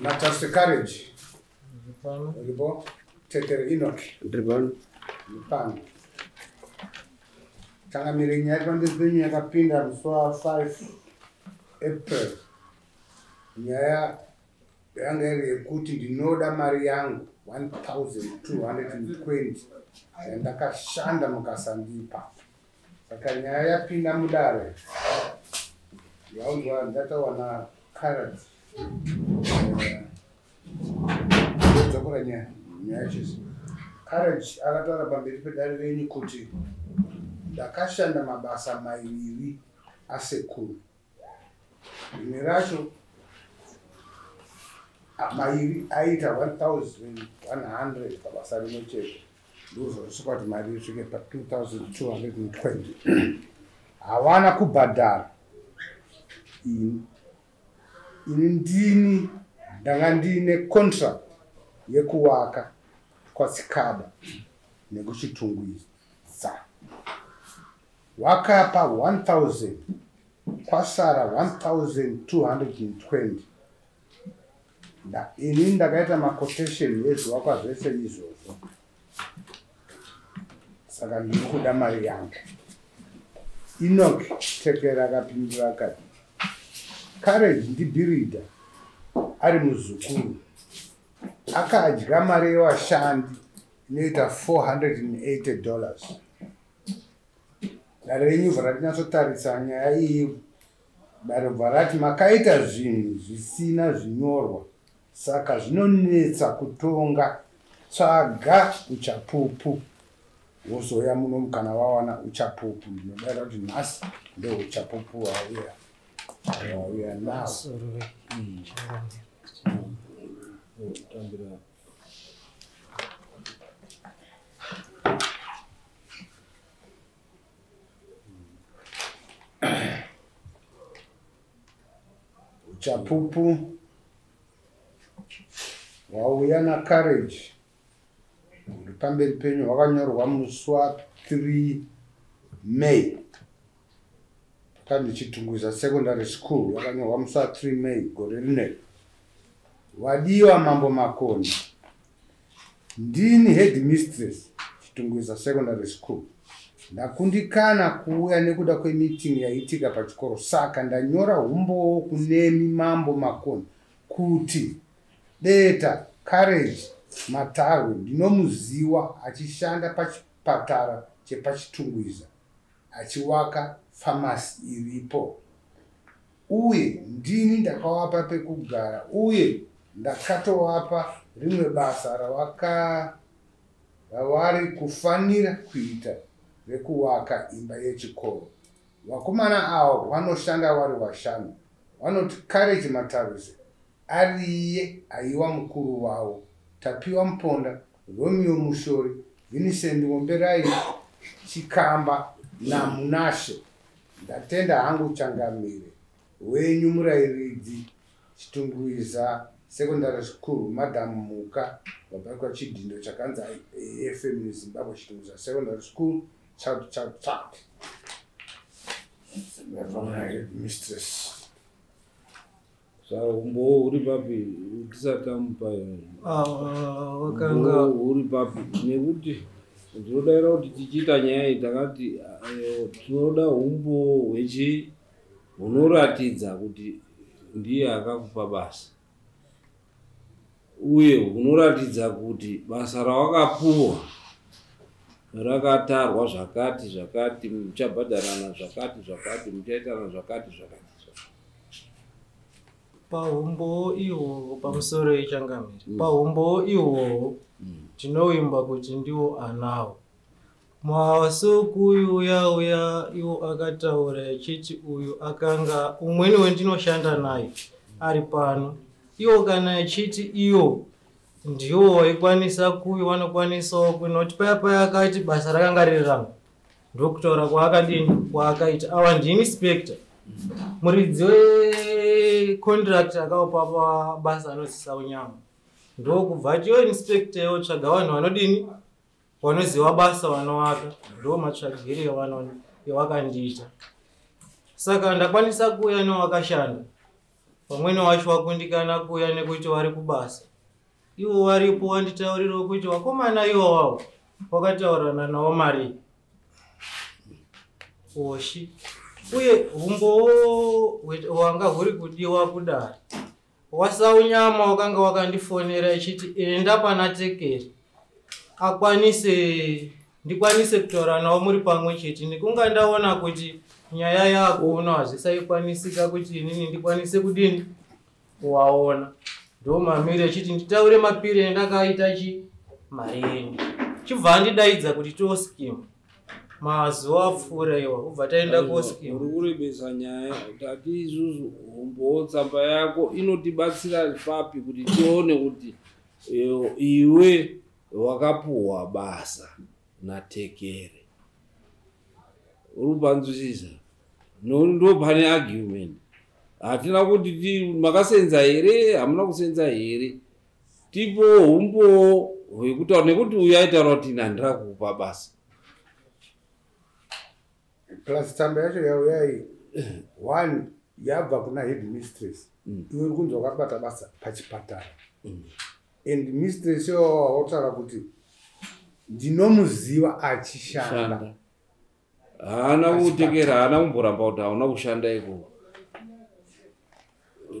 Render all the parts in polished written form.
Mataswe Courage. Uripo? Tetere Enoch. Ndiri pano. Pano. Changamire, nyaya iri pamberi penyu yakapinda musi wa5 April. Nyaya yanga iri yekuti ndinoda mari yangu 1220 yandakashanda mukasandipa. Saka nyaya yapinda mudare yaunzwa ndatawana Courage. Dzokora nyaya chese. Courage akataura pamberi pedare renyu kuti ndakashanda mabasa maiviri asekuru. Rimwe racho mairi aiita 1100 pabasa rimwe chete, ndozvosvika kuti mari isvike pa2220. Havana kubhadhara. Ini ndini ndanga ndiine contract yekuvaka kwaTsikaba nekuChitungwiza. Wakapa 1000, kwasara 1220. Ini ndakaita maquotation ezvivakwa zvese izvozvo, saka ndiri kuda mari yangu. Enoch Tekera akapindura akati Courage ndibhiridha ari muzukuru, akadya mari yevashandi inoita $480. Dare renyu bva ratinyatsotarisa nyaya iyi. Dare bva rati makaita zvinhu zvisina zvinyorwa, saka zvinonetsa kutonga. Tsvaga uchapupu, wozouya muno kana wawana uchapupu. Ndinodaira kuti nhasi ndo uchapupu hwauya nawo. Uchapupu hwauya naCourage uri pamberi penyu, hwakanyorwa musi wa3 May pakanzi Chitungwiza Secondary School, yakanyorwa musi wa3 May gore rineri. Wadiwa Mambo Makoni, ndini headmistress Chitungwiza Secondary School. Ndakundikana kuuya nekuda kwemeeting yaitika pachikoro, saka ndanyora umbowo kunemi Mambo Makoni kuti deta Courage Matarwe ndinomuziwa achishanda pachipatara chepaChitungwiza achiwaka famasi iripo, uye ndini ndakawapa pekugara, uye ndakatowapa rimwe basa ravari kufanira kuita rekuwaka imba yechikoro. Vakomana avo vanoshanda vari vashanu vanoti Courage Mataruse ariye aiwa mukuru wavo, Tapiwa Muponda, Romeo Mushori, Vincent Womberai Chikamba naMunashe. Ndatenda hangu changamire. Wenyu murayiridzi Chitungwiza Secondary School, Madam Muka. Wabhaikwa chidhindo chakanzi AFM Zimbabwe Chitungwiza Secondary School, chat chat chat. Mistress. Saka umbowo huri papi tisati tamupa? Wakanga huri papi? Nekuti ndinodaira kuti tichiita nyaya iyi takati tinoda umbowo hwechi hunoratidza kuti ndiye akakupa basa, uye hunoratidza kuti basa rawakapuwa rakatarwa zvakati zvakati, muchabhadharana zvakati zvakati, muchaitana zvakati zvakati. Pahumbowo ihwohwo, pamusoro yechangamire, pahumbowo ihwohwo tinovimba kuti ndiwo anawo. Masuku uya uya iwo akataura achiti uyu akanga umweni wendinoshanda naye ari pano, iwo kana achiti iwo ndiwo waikwanisa kuyu vanokwanisawo kunoti paya paya akati basa rakanga riri rangu, ndokutaura kwaakadini kwaakaita. Awa ndiinspector, muridzi wecontract akaupa pabasa anozisa unyama, ndokubva ati yo inspector yotsvaga vanhu vanodini, vanoziva basa, vanovaka. Ndo matsvagiro ewakandiita. Saka ndakwanisa kuuya newakashanda. Vamweni wacho wakundikana kuuya nekuti vari kubasa. Ivo varipo wanditaurirawo kuti vakomana iwawawo wakataurirana navo mari oshi, uye humbowo hwanga huri kudiwa kudare. Wasaunyama wakanga wakandifonera echiti enda pana Tekere akwanise ndikwanise kutaura navo muri pamwe chete, ndikunga ndaona kuti nyaya yako uno hazvisaikwanisika kuti inini ndikwanise kudini kuwaona. Ndo mamire echiti nditaure mapire endakaita chi mari yenyu. Chibva andidaidza kuti toskima mazuva apfuura iwa, ubva taenda koskima. Uri kurebesa nyaya. Tati isusu humbowo tsamba yako inotibatsira papi kuti tione kuti iwe wakapuhwa basa naTekere. Uri kupanzwisisa? Ndo pane argument. Hatina kuti makasenza here, hamuna kusenza here. Tipo humbowo hwekutaura nekuti uyu aitaura kuti ini handina kukupa basa. Plus tsamba yacho yauya one yabva kuna head mistress. Iwe uri kunzi wakabata basa pachipatara. And mistress iwawo wautaura kuti ndinomuziva achishanda. Haana kutekera, haana kumboramba kuti hauna kushanda ikoko.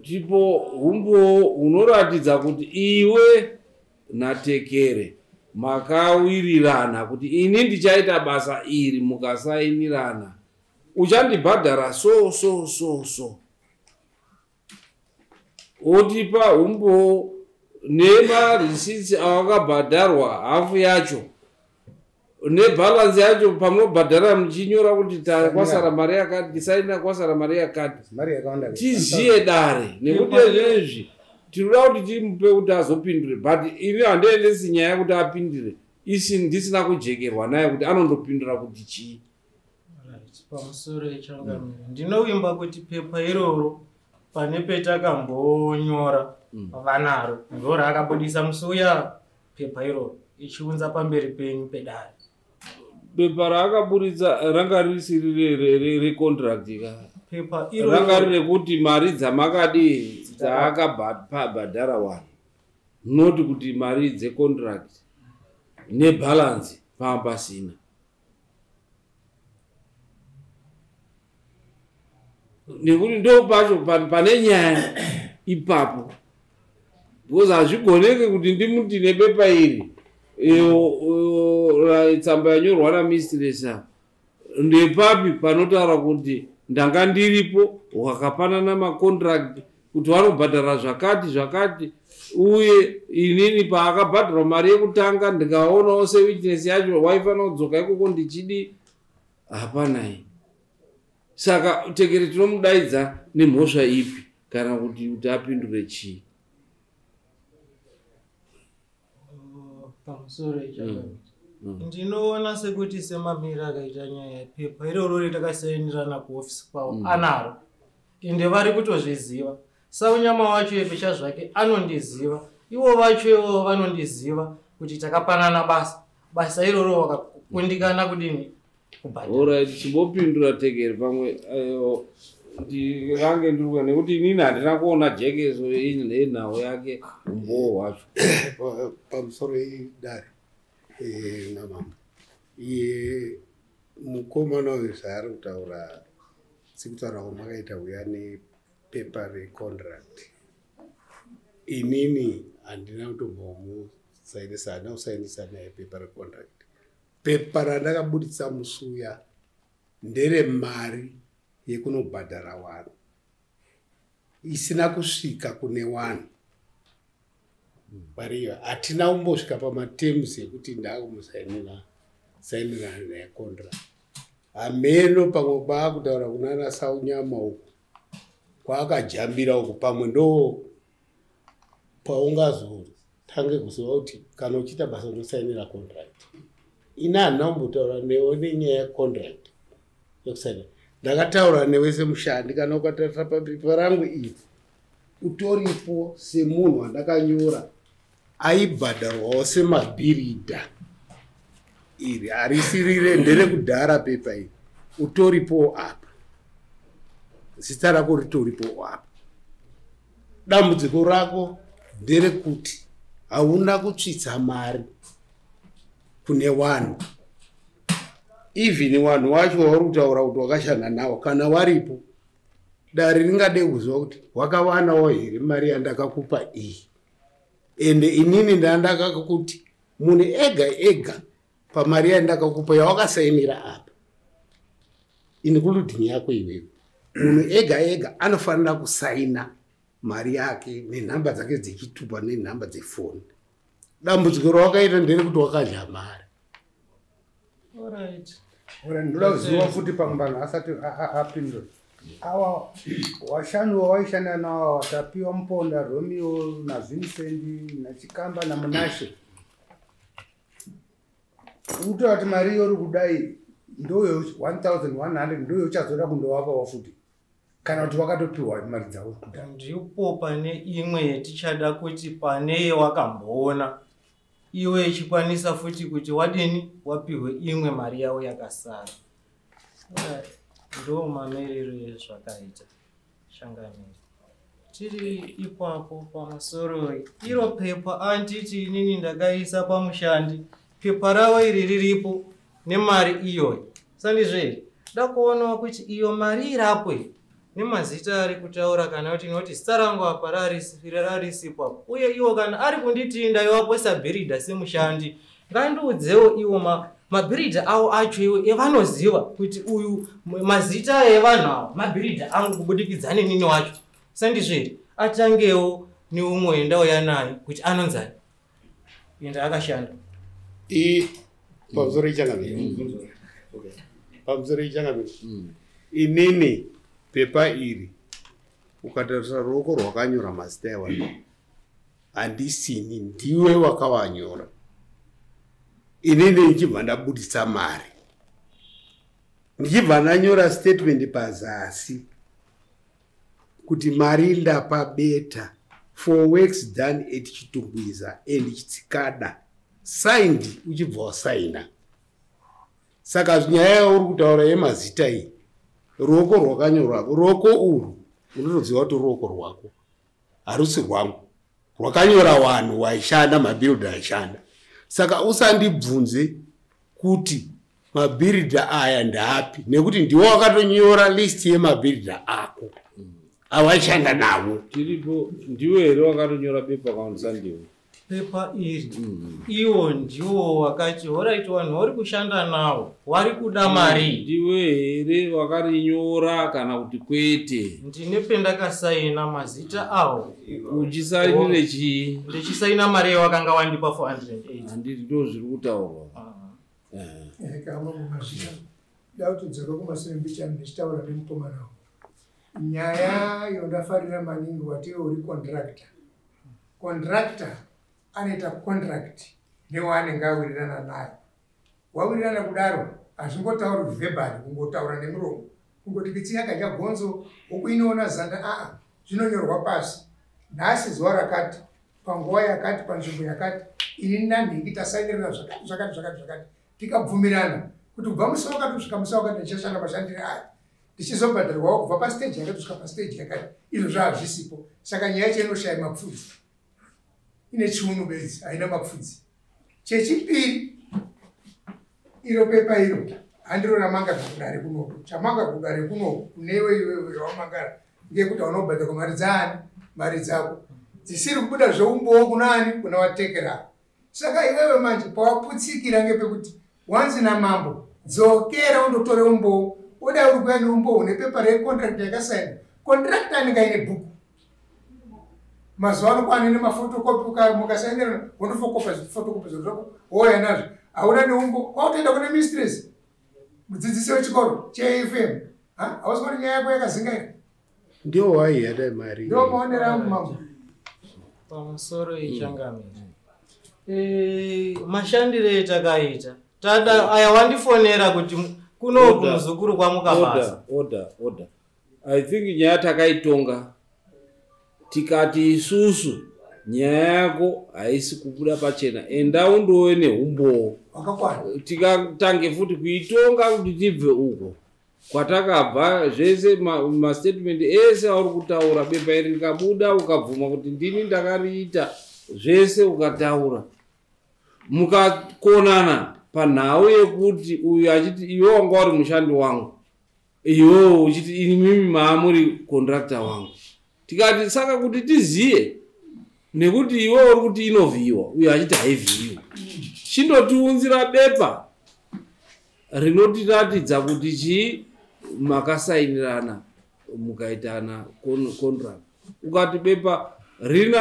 Tipo humbowo unoratidza kuti iwe naTekere makawirirana kuti ini ndichaita basa iri, mukasainirana uchandibhadhara so so so so. Otipa humbowo nemarisitsi awakabhadharwa hafu yacho nebhalansi yacho, pamunobhadhara muchinyora kuti kwasara mari yakati, tisaina kwasara mari yakati, tiziye dare. Nekuti izvezvi tinoda kuti timupe kuti azopindure, but ini handiendesi nyaya yekuti apindure isi ndisina kujekerwa naye kuti anondopindura kuti chii. Pamusoro echangamire, ndinovimba kuti pepa iroro pane petakambonyora vanaro ndo raakabudisa musi uya pepa iroro ichiunza pamberi penyu pedare. Pepa raakaburitsa ranga risiri recontract ka. Pepa iroro ranga riri rekuti mari dzamakadii dzaakabhadhara vanhu, not kuti mari dzecontract nebalance pamba pasina. Nekuti ndo pacho pane nyaya ipapo, because hazvigoneke kuti ndimuti nebepa iri tsamba yanyorwa namistress ndepapi panotaura kuti ndanga ndiripo, wakapanana macontract kuti vanobhadhara zvakati zvakati, uye inini paakabhadharwa mari yekutanga ndikaonawo sewitness yacho waifanira kudzoka ikoko ndichidi, hapanai. Saka Tekere tinomudaidza nemhosva ipi kana kuti apindure chii? Pamusoro echangamire, ndinoona sekuti semamiro akaita nyaya pepa iroro retakasainirana kuofisi kwavo anaro, ende vari kutozviziva. Saunyama wacho epecha zvake anondiziva, ivo vacho ivo vanondiziva kuti takapanana basa, basa iroro wakakundikana kudini kubhadhara. Alright, chimbopindura Tekere pamwe ndirange ndiri nekuti inini handina kuona jekeso yenhau yake humbowo hwacho. Pamusoro idare namambo, iye mukomana uyu zvaari kutaura sekutaura kwamakaita uya nepepa recontract, inini handina kutombomusainisa, handina kusainisa naye pepa recontract. Pepa randakabuditsa musi uya nderemari yekunobhadhara vanhu isina kusvika kune vanhu variyo. Hatina kumbosvika pamaterms ekuti ndakumusainira sainirana naye contract. Hameno pamwe kwaakutaura kunana Saunyama uku kwaakajambira uku, pamwe ndo paungazotange kuziva kuti kana uchiita basa unosainira contract. Ini handina kumbotaura newe nenyaya yecontract yekusainira. Ndakataura newe semushandi, kana ukatarisa papepa rangu iri utoripo semunhu wandakanyora aibhadharwawo semabhiridha. Iri harisirire, nderekudhara pepa iri, utoripo apa, zita rako ritoripo apa. Dambudziko rako nderekuti hauna kutsvitsa mari kune vanhu. Even vanhu wacho wauri kutaura kuti wakashanda navo, kana waripo, dare ringade kuziva kuti wakawanawo here mari yandakakupa iyi. Ende inini ndandakakuti munhu ega ega pamari yandakakupa yawakasainira apa, including yako iwewe, munhu ega ega anofanira kusaina mari yake nenhamba dzake dzechitupa nenhamba dzefoni. Dambudziko rawakaita nderekuti wakadya mari. Alright. Ora, ndoda kuziva futi pamwe vanhu asati apindura. Awa washanu wawaishanda nawo, Tapiwa Muponda, Romeo naVincent naChikamba naMunashe, ukutora kuti mari iyo uri kudai ndoyo 1100 ndoyo uchazoda kundovapawo futi, kana kuti wakatopiwa mari dzavo kudai? Ndipo pane imwe yetichada kuti pane yewakamboona iwe ichikwanisa futi kuti wadini wapihwe imwe mari yavo yakasara. Alright, ndo mamiriro ezvakaita, changamire. Tiri ipapo pamusoroi, iro pepa anditi inini ndakaisa pamushandi, pepa ravo iri riripo nemari iyoyi, sandizvo here? Da kuonawo kuti iyo mari irapo iyi nemazita ari kutaura, kana kuti inoti zita rangu apa rarisipo apo. Uye iwo kana ari kunditi ndaiwapo sabhiridha semushandi, ngandiudzewo iwo mabhiridha avo acho iwo evanoziva kuti uyu mazita evanhu ava mabhiridha angu kubudikidza nenini wacho, sandizvo here? Atangewo neumwe wendauya naye kuti anonzani ende akashanda. I pamusoro ichangamire, pamusoro ichangamire. Inini pepa iri, ukatarisa ruoko rwakanyora mazita evanhu, handisini, ndiwe wakawanyora. Inini ndichibva ndabudisa mari, ndichibva ndanyora statement pazasi kuti mari ndapa beta for works done at Chitungwiza and Chitsikada, signed, uchibva wasaina. Saka nyaya yauri kutaura yemazita iyi, ruoko rwakanyorwa, ruoko urwu unotoziva kuti ruoko rwako, harusi rwangu. Rwakanyora vanhu waishanda, mabhiridha aishanda. Saka usandibvunze kuti mabhiridha aya ndaapi, nekuti ndiwo wakatonyora list yemabhiridha ako awaishanda navo. Tiripo, ndiwe here wakatonyora pepa kana sandiwe? Pepa iri iwo ndiwo wakati alright, vanhu vari kushanda nawo vari kuda mari. Ndiwe here wakarinyora kana kuti kwete? Ndine pendakasaina mazita awo. Uchisainire chii? Ndichisaina mari yawakanga wandipa, 408. Handiti ndo zviri kutaurwa? Kama mumazvita da kutodzoka kumashure mbichana ndichitaura nemukomana wangu. Nyaya yondafarira maningi, watiwe uri contractor. Contractor anoita contract newaanenge awirirana naye. Wawirirana kudaro, hazvingotauri verbally, kungotaura nemuromo, kungoti kitsinyaka chagonzo huku inoona zanda. Aa, zvinonyorwa pasi. Nhasi zuva rakati, panguva yakati, panzvimbo yakati, ini nanhingi tasainirana zvakati zvakati zvakati zvakati, tikabvumirana kuti kubva musi wakati kusvika musi wakati ndichashanda mashandire aya, ndichizobhadharwawo kubva pastage yakati kusvika pastage yakati. Izvozvo hazvisipo. Saka nyaya yacho inoshaya mapfudzi, ine chiunu bedzi, haina mapfudzi. Chechipiri, iro pepa iro handiro ramangara kudare kunoku. Chamanga kudare kunoku kunewe iwewe wamangara ngekuti hauna mari dzaani, mari dzako dzisiri kubuda zveumbowo kunani, kuna vatekera. Saka iwewe manje pawaputsikira ngepekuti wanzi namambo dzokera undotore umbowo. Odai uri kuya neumbowo nepepa recontract yakasainwa. Contract anenge aine bhuku. Mazuva ano kwane nemafotokopi, mukasainirana wondofokopa zvifotokopi zvako wouya nazvo. Hauna neumbo, kwautoenda kune mistress, mudzidzisi wechikoro cheAFM. Hausi kuti nyaya yako yakazingaira? Ndiwo waiyada mari. Ndo maonero angu, mambo. Pamusoro ichangamire, mashandire etakaita tada aya, wandifonera kuti kunoku Order. muzukuru kwamuka basa. Order, order, order. I think nyaya takaitonga, tikati isusu nyaya yako haisi kubuda pachena, enda undove neumbowo. Wakakwana. Tikatange futi kuitonga kuti tibve uko. Kwatakabva zvese mastatement ese auri kutaura, bepa iri rikabuda ukabvuma kuti ndini ndakariita zvese, ukataura mukakonana panhau yekuti uyu achiti iwe wanga uri mushandi wangu, iwewo uchiti imimi maamuri contractor wangu, tikati saka kuti tiziye nekuti iwe uri kuti inovhiyiwa, uyu achiti haivhiyiwi, chindotiunzira bepa rinotiratidza kuti chii makasainirana mukaitana contract. Ukati bepa rina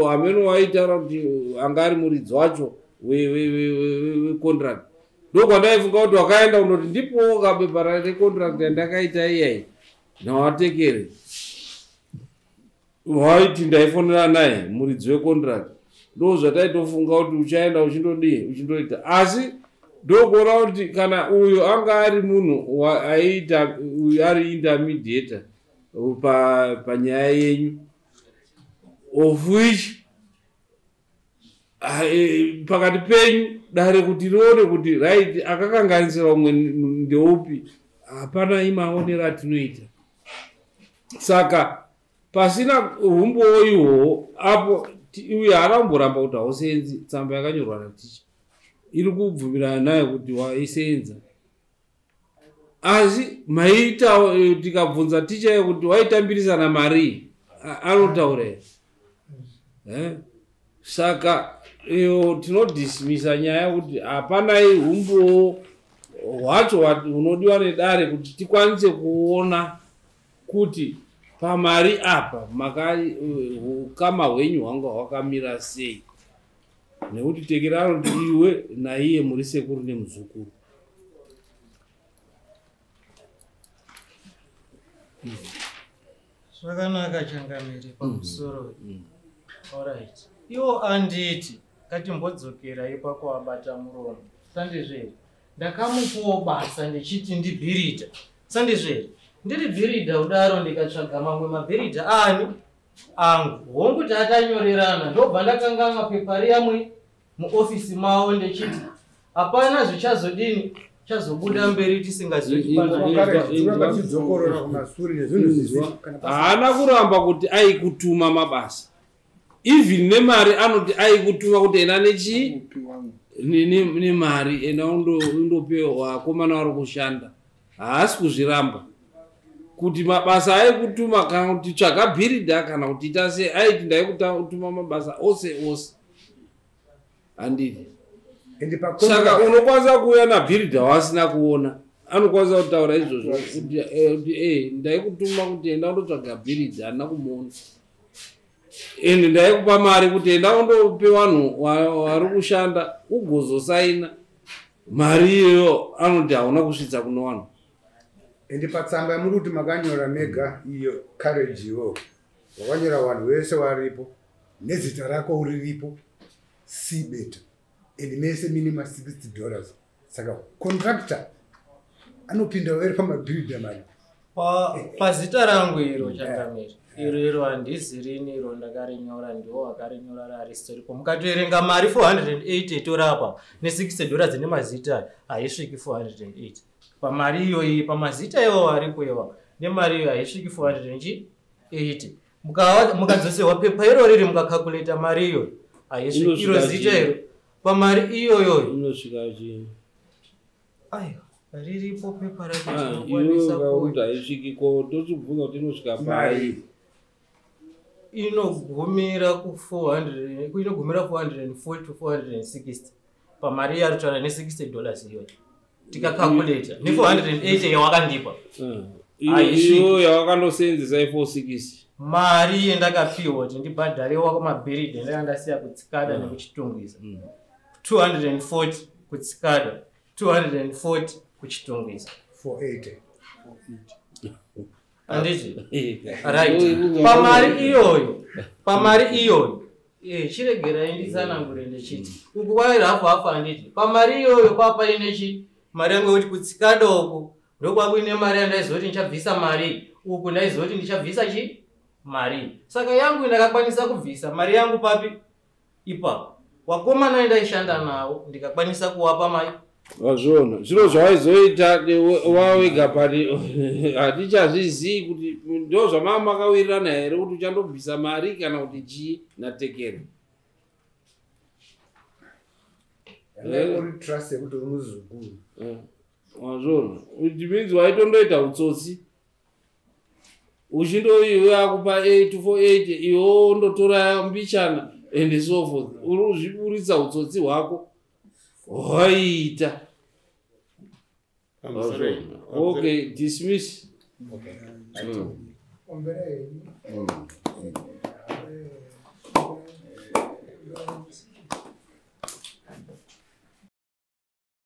hameno waitaura kuti anga ari muridzi wacho wecontract, ndokwandaifunga kuti wakaenda unoti ndipowo kabepa recontract yandakaita iyai nawatekere, waiti ndaifonera naye muridzi wecontract, ndo zvataitofunga kuti uchaenda uchindodii uchindoita. Asi ndokuona kuti kana uyu anga ari munhu aiita, uyu ari intermediator panyaya yenyu, of which pakati penyu dare kuti rione kuti right akakanganisira umwe ndeupi, hapana imaonero atinoita. Saka pasina humbowo ihwohwo apo uyu haana kumboramba kuti hausenzi, tsamba yakanyorwa naticha iri kubvumirana naye kuti waisenza, asi maita tikabvunza ticha yekuti waitambirisana mari, anotaura here? Saka iyo tinodhismisa nyaya kuti hapanai humbowo hwacho hunodiwa nedare kuti tikwanise kuona kuti pamari apa ukama hwenyu hwanga hwakamira sei, nekuti Tekere anoti iwe naiye muri sekuru nemuzukuru. Zvakanaka changamire, pamusoro. Alright, iwo anditi ngatimbodzokera ipapo wabata muromo, sandizvo? Ndakamupawo basa ndichiti ndibhiridha, sandizvo? Ndiri bhiridha kudaro, ndikatsvaga mamwe mabhiridha ani angu, hongu tatanyorerana, ndobva ndakanganwa pepa riyamwe muofisi mavo, ndechiti hapana zvichazodini chazobuda mberi tisingazivi. Tidzokorora kumasure nezvinhu zvisiri kana pasina. Haana kuramba kuti aikutuma mabasa, even nemari anoti aikutuma kuti enda nechii nemari, enda undope vakomana vari kushanda. Haasi kuzviramba kuti mabasa aikutuma, kana kuti tsvaga bhiridha, kana kuti ita sei, aiti ndaikutuma mabasa ose ose, handiti? Ende Saka unokwanisa kuuya nabhiridha waasina kuona, anokwanisa kutaura izvozvo kuti ndaikutuma kuti enda undotsvaga bhiridha, handina kumuona, ende ndaikupa mari kuti enda undope vanhu vari kushanda ugozosaina mari iyoyo, anoti hauna kusvitsa kuno vanhu. Ende patsamba yamuri kuti makanyora mega iyo, Courage, iwo wakanyora vanhu vese varipo nezita rako riripo, Cbeta, and mese mine ma$60, saka contractor anopinda vari pamabhiridha mari. Pazita rangu iro, changamire, iro iro handizirini iro ndakarinyora, ndiwo wakarinyora raristoripo. Mukatoerenga mari 480 torapa ne$60 nemazita, haisviki 480 pamari iyoyi, pamazita iwawo aripo iwawo nemari iyo haisviki 480. Mukadzoserwa pepa iro riri, mukakakuleta mari iyoyo haisviki iro Inosvika zita chii? iro pamari iyoyoyo. Inosvika chii? Aiwa, riripo pepa racho. Ah, Tinokwanisa iwe ku kuti haisviki ko, tochibvunza kuti inosvika pai? Inogumira ku400, inogumira 440 to 460 pamari yaritaura ne$60 iyoyo, tikakakuleta ne480 yawakandipa. Haisviki. Iyo yawakandosenzesa i460. Mari yendakapiwa kuti ndibhadharewa kumabhiridha ndanga ndasiya kutsikada nekuchitungwiza, 240 kutsikada, 240 kuchitungwiza. 480. Handiti? Right, pamari iyoyo chiregerai nditsanangure, ndechiti uku kwai rafu hafu, handiti? Pamari iyoyo kwapaine chi mari yangu yekuti kutsikada uku ndokwakuine mari yandaizoti ndichabvisa mari, uku ndaizoti ndichabvisa chi mari. Saka yangu ndakakwanisa kubvisa mari yangu papi ipapo, wakomana ndaishanda nawo ndikakwanisa kuwapa Wazviona zviro zvawaizoita wawega pani hatichazvizii kuti ndo zvamava makawirirana here kuti uchandobvisa mari kana kuti chii natekere. Uri trust yekuti uri muzukuru. Wazviona, it means waitondoita utsotsi uchindoiwe akupa 848 iwe wondotora mbichana and so forth, uri kuzviburitsa utsotsi hwako hwaiita. Okay, dismiss. Okay. Ombera henyu.